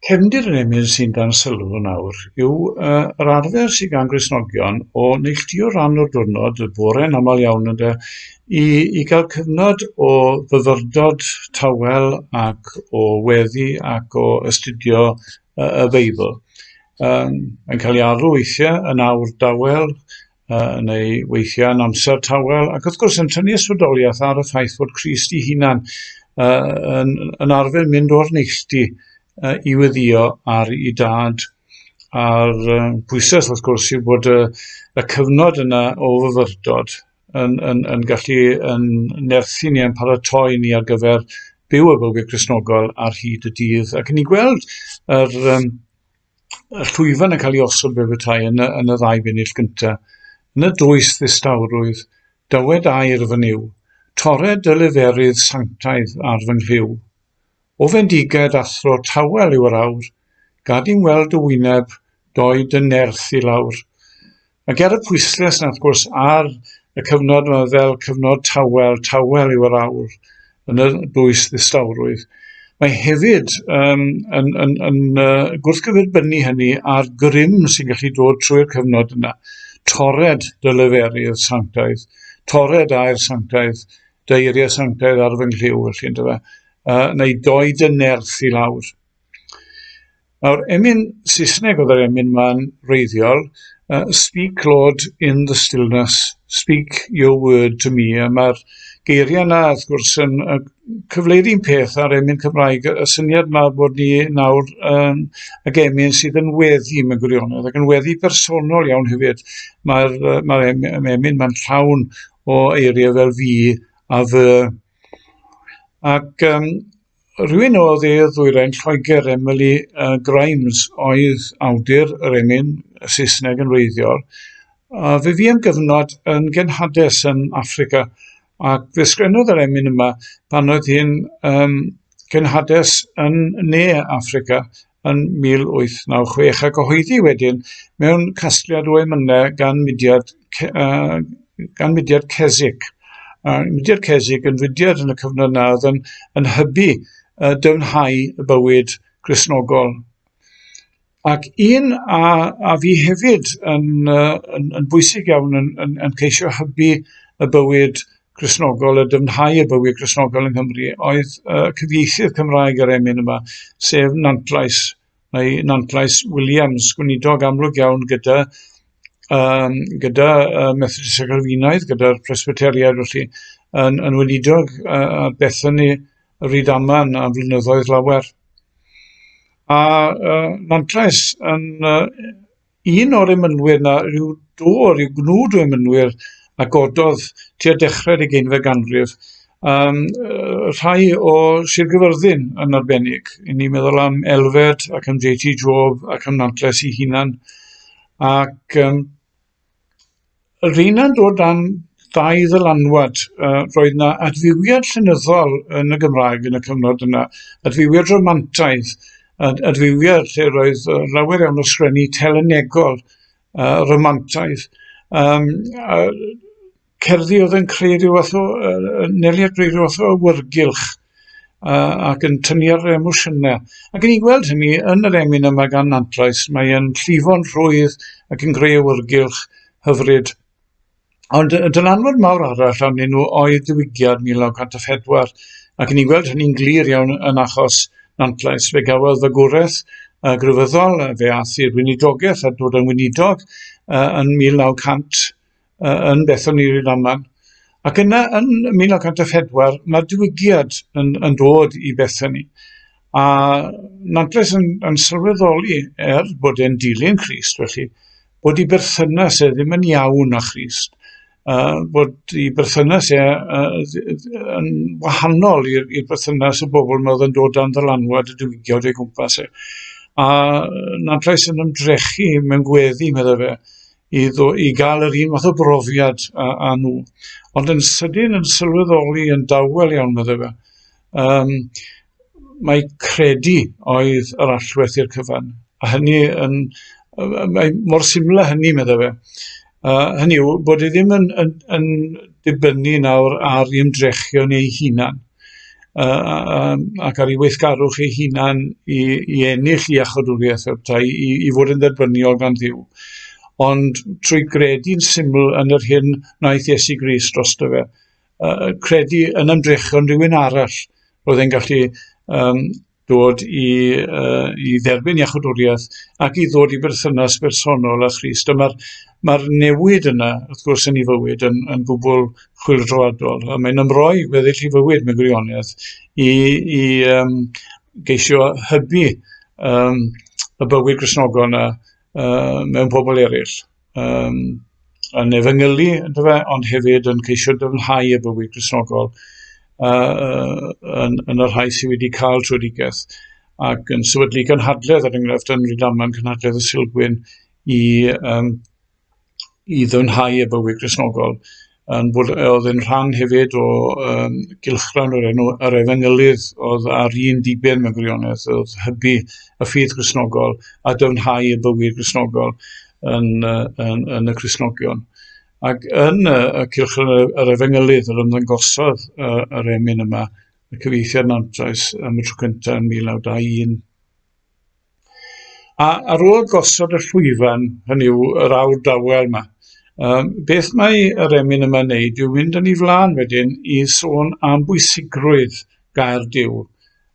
Cefndir yr emyn sy'n dan sylw nawr yw yr arfer sydd gan Gristnogion o neilltuo rhan o'r diwrnod, y bore'n aml iawn ynde, i, i gael cyfnod o fyfyrdod tawel ac o weddi ac o astudio y, y Beibl. Um, mae'n cael ei alw weithiau yn awr dawel, neu weithiau yn amser tawel, ac wrth gwrs yn tynnu ysbrydoliaeth ar y ffaith fod Crist ei hunan yn, yn arfer mynd o'r neilltu i weddïo ar ei dad. A'r pwysau, wrth gwrs, yw bod y, y cyfnod yna o fyfyrdod yn, yn, yn gallu yn nerthu ni, yn paratoi ni ar gyfer byw y bywyd Cristnogol ar hyd y dydd. Ac ni'n gweld yr, um, y llwyfan yn cael ei osod fel petai yn y, yn y ddau bennill gyntaf. Yn y dwys ddistawrwydd, dywed air fy Nuw, torred dy leferydd sanctaidd ar fy nghlyw. O fendiged athro tawel yw yr awr, Gad i'm weld dy wyneb, doi dy nerth i lawr. Ac er y pwyslais 'na wrth gwrs ar y cyfnod yma fel cyfnod tawel, tawel yw yr awr yn y dwys ddistawrwydd, mae hefyd um, yn, yn, yn uh, gwrthgyferbynnu hynny a'r grym sy'n gallu dod trwy'r cyfnod yna. Torred dy leferydd sanctaidd, torred air sanctaidd, dy eiriau sanctaidd ar fy nghlyw, felly, yndyfe? Uh, neu doi dy nerth i lawr. Nawr, emyn Saesneg oedd yr emyn ma'n wreiddiol, uh, Speak, Lord, in the stillness, speak your word to me. A mae'r geiriau yna, wrth gwrs, yn uh, cyfleu'r un peth ar emyn Cymraeg, y syniad yma bod ni nawr um, ag emyn sydd yn weddi mewn gwirionedd, ac yn weddi personol iawn hefyd. Mae'r uh, mae emyn mae'n llawn o eiriau fel fi a fy. Ac um, rhywun o dde ddwyrain Lloegr, Emily uh, Grimes, oedd awdur yr emyn Saesneg yn wreiddiol. A fe fi am gyfnod yn genhades yn Affrica, ac fe sgrennodd yr emyn yma pan oedd hi'n um, genhades yn Ne Affrica yn 1896 a gyhoeddi wedyn mewn casgliad o emynau gan mudiad, uh, gan mudiad Keswick. Uh, mudiad Keswick yn fudiad yn y cyfnod yna oedd yn, yn hybu uh, dyfnhau y bywyd Gristnogol. Ac un a, a fi hefyd yn, uh, yn, yn bwysig iawn yn, yn, yn ceisio hybu y bywyd Gristnogol a dyfnhau y bywyd Gristnogol yng Nghymru oedd uh, cyfieithydd Cymraeg yr emyn yma, sef Nantlais, neu Nantlais Williams, gweinidog amlwg iawn gyda, um, gyda uh, Methodist a Calfinaidd, gyda'r Presbyteriaid felly, yn, yn weinidog uh, ar Bethany Rydaman am flynyddoedd lawer. A uh, Nantlais yn uh, un o'r emynwyr 'na, rhyw do, rhyw gnwd o emynwyr a gododd tua dechrau'r ugeinfed ganrif, um, rhai o Sir Gyfyrddin yn arbennig. I ni'n meddwl am Elfed ac am J.T. Job ac am Nantles ei hunan. Ac um, Y rheina'n dod dan ddau ddylanwad. Yy roedd 'na adfywiad llenyddol yn y Gymraeg yn y cyfnod yna, adfywiad rhamantaidd, ad- adfywiad lle roedd yy lawer iawn o sgwennu telynegol yy rhamantaidd yym a cerddi oedd yn creu rhyw fath o yy yy anelu at greu rhyw fath o awyrgylch yy ac yn tynnu ar yr emosiynau. Ac 'yn ni'n gweld hynny yn yr emyn yma gan Nantlais, mae e'n llifo'n rhwydd ac yn creu awyrgylch hyfryd. Ond y dylanwad mawr arall arnyn nhw oedd diwygiad 1904, ac 'yn ni'n gweld hynny'n glir iawn yn achos Nantlais. Fe gafodd fagwraeth uh, grefyddol, fe ath i'r weinidogaeth a dod yn weinidog uh, yn 1900 yn Bethany Rydaman. Ac yna yn 1904 mae'r diwygiad yn, yn dod i Bethany. A Nantlais yn, yn sylweddoli, er bod e'n dilyn Crist felly, bod ei berthynas e ddim yn iawn â Christ, uh, bod ei berthynas e uh, yn wahanol i'r berthynas y bobl yma oedd yn dod dan ddylanwad y diwygiad o'i gwmpas e. A Nantlais yn ymdrechu mewn gweddi, meddai fe, i, ddo, i gael yr un fath o brofiad â, â nhw. Ond yn sydyn yn sylweddoli yn dawel iawn, meddai fe, um, mae credu oedd yr allwedd i'r cyfan. A hynny yn, mae mor syml â hynny, meddai fe. Uh, hynny yw, bod e ddim yn, yn, yn dibynnu nawr ar ei ymdrechion ei hunan. ac ar ei weithgarwch ei hunan i, i ennill i iachawdwriaeth fel petai, i, i fod yn dderbyniol gan Dduw. Ond trwy gredu'n syml yn yr hyn wnaeth Iesu Grist drosto fe, credu yn ymdrechion rhywun arall, roedd e'n gallu um, dod i, uh, i dderbyn iachawdwriaeth ac i ddod i berthynas bersonol â Christ. A mae'r mae newid yna, wrth gwrs, yn ei fywyd yn, yn gwbl chwyldroadol. A mae'n ymroi weddill ei fywyd mewn gwirionedd i, i um, geisio hybu um, y bywyd Gristnogol yna mewn pobl eraill. Um, yn efengylu, yndyfe, ond hefyd yn ceisio dyfnhau y bywyd Gristnogol uh, yn, yn y rhai sydd wedi cael tröedigaeth ac yn sefydlu cynhadledd, er enghraifft, yn Rhydaman, cynhadledd y Sulgwyn, i, um, i ddyfnhau y bywyd Gristnogol. Yn bod, oedd yn rhan hefyd o um, gylchgrawn o'r enw yr Efengylydd, oedd ar un diben mewn gwirionedd, oedd hybu y ffydd Gristnogol a dyfnhau y bywyd Gristnogol yn, yn, yn y Cristnogion. Ac yn y, y cylchgrawn yr Efengylydd yr ymddangosodd yr emyn yma, y cyfieithiad Nantlais am y tro cyntaf yn 1921. A ar ôl gosod y llwyfan, hynny yw yr awr dawel 'ma, yym beth mae yr emyn yma'n wneud yw mynd yn ei flaen wedyn i sôn am bwysigrwydd gair Duw.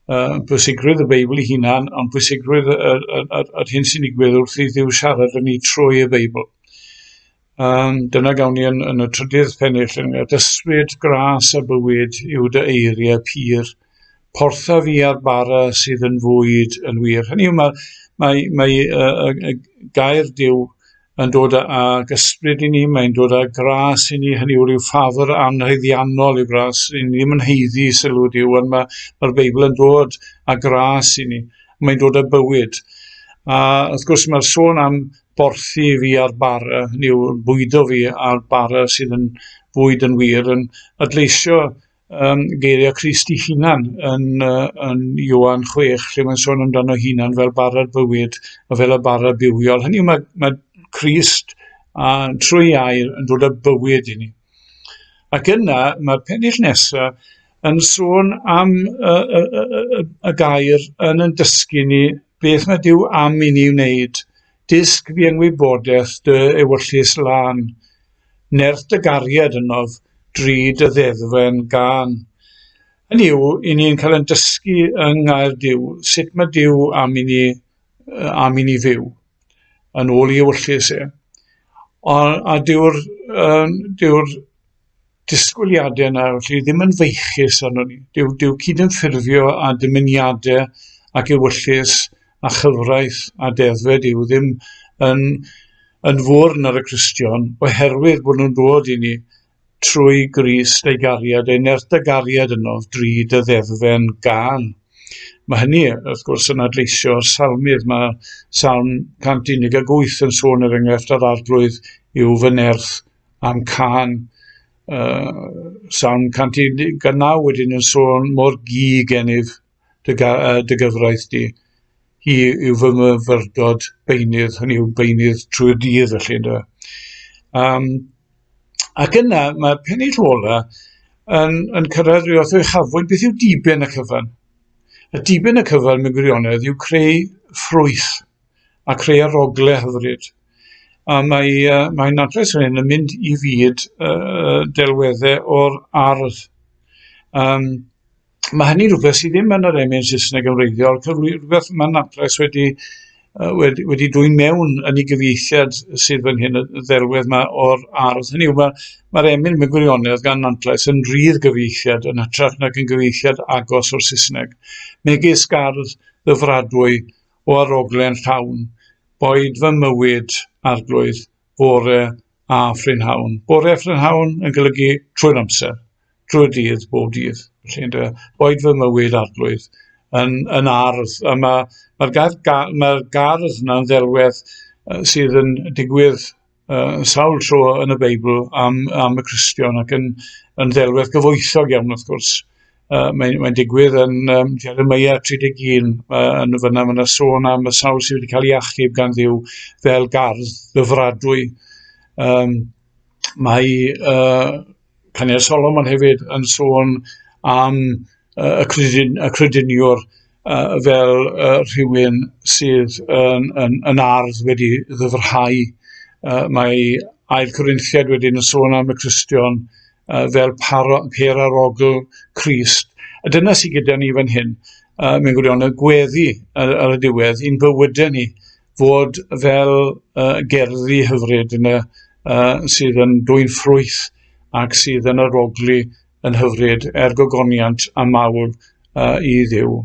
Yy pwysigrwydd y Beibl ei hunan, ond pwysigrwydd yr yr yr yr hyn sy'n digwydd wrth i Dduw siarad â ni trwy y Beibl. Yym dyna gawn ni yn yn y trydydd pennill yn ysbryd gras a bywyd yw dy eiriau pur. Portha fi ar bara sydd yn fwyd yn wir. Hynny yw mae mae mae y, y, y gair Duw yn dod ag ysbryd i ni, mae'n dod â gras i ni, hynny yw rhyw ffafr anhaeddiannol yw gras, i ni ddim yn haeddu sylw Duw, ond mae'r mae Beibl yn dod â gras i ni, mae'n dod â bywyd. A wrth gwrs mae'r sôn am borthi fi ar bara, hynny yw bwydo fi ar bara sydd yn fwyd yn wir, yn adleisio um, geiriau Crist ei hunan yn, uh, yn Ioan 6, lle mae'n sôn amdano hunan fel bara'r bywyd a fel y bara bywiol. Hynny yw mae, mae Crist a trwy air yn dod â bywyd i ni. Ac yna mae'r pennill nesaf yn sôn am y, y, y, y, y gair yn yn dysgu ni beth mae Duw am i ni wneud. Dysg fi yng ngwybodaeth dy ewyllys lân. Nerth dy gariad ynof, drud y ddeddfen gân. Hynny yw, i ni'n cael ein dysgu yng ngair Duw sut mae Duw am i ni, am i ni fyw, yn ôl i ewyllys e. A, a dyw'r, um, dyw'r disgwyliadau yna felly ddim yn feichus arnon ni. Dyw, dyw cydymffurfio â dymuniadau ac ewyllys a chyfraith a deddfau Duw ddim yn, yn fwrn ar y Cristion oherwydd bod nhw'n dod i ni trwy Grist ei gariad, ei nerth y gariad yno, drud y ddeddfen gân. Mae hynny, wrth gwrs, yn adleisio'r salmydd. Mae Salm 118 yn sôn er enghraifft ar arglwydd yw fy nerth am cân. Salm 119 wedyn yn sôn mor gu gennyf dy, dy gyfraith di. Hi yw fy myfyrdod beunydd, hynny yw beunydd trwy'r dydd felly ynde. Um, ac yna mae'r pennill ola yn, yn cyrraedd rhyw fath o uchafbwynt. Beth yw diben y cyfan? Y diben y cyfan mewn gwirionedd yw creu ffrwyth a creu arogle hyfryd. A mae, uh, mae Nantlais fan hyn yn mynd i fyd uh, delweddau o'r ardd. Um, mae hynny rhywbeth sydd ddim yn yr emyn Saesneg yn wreiddiol, rhywbeth mae Nantlais wedi, uh, wedi, wedi dwyn mewn yn ei gyfieithiad sydd fan hyn, y ddelwedd yma o'r ardd. Hynny yw, mae'r mae emyn mewn gwirionedd gan Nantlais yn rhydd gyfieithiad yn hytrach nag yn gyfieithiad agos o'r Saesneg. Megis gardd ddyfradwy o aroglen llawn, boed fy mywyd, arglwydd, fore a phrynhawn. Bore a phrynhawn yn golygu trwy'r amser, trwy'r dydd, bob dydd. Felly, ynde, boed fy mywyd, arglwydd, yn, yn ardd. A mae'r ma gair, ga, mae gardd yna'n ddelwedd sydd yn digwydd sawl tro yn y Beibl am, am y Cristion ac yn, yn ddelwedd gyfoethog iawn wrth gwrs. Mae'n mae digwydd yn um, Jeremiah 31, yn fyna mae yna sôn am y sawl sydd wedi cael ei achub gan Dduw fel gardd ddyfradwy. Um, mae uh, Caniad Solomon hefyd yn sôn am y, credin, y crediniwr fel rhywun sydd yn, yn, yn ardd wedi ddyfrhau. Mae Ail Corinthiaid wedyn yn sôn am y Cristion fel paro, per arogl Crist. A dyna sydd gyda ni fan hyn, mewn gwirionedd, gweddi ar, ar y diwedd, i'n bywydau ni fod fel gerddi hyfryd yn y, sydd yn dwyn ffrwyth ac sydd yn arogli yn hyfryd er gogoniant a mawl i Dduw.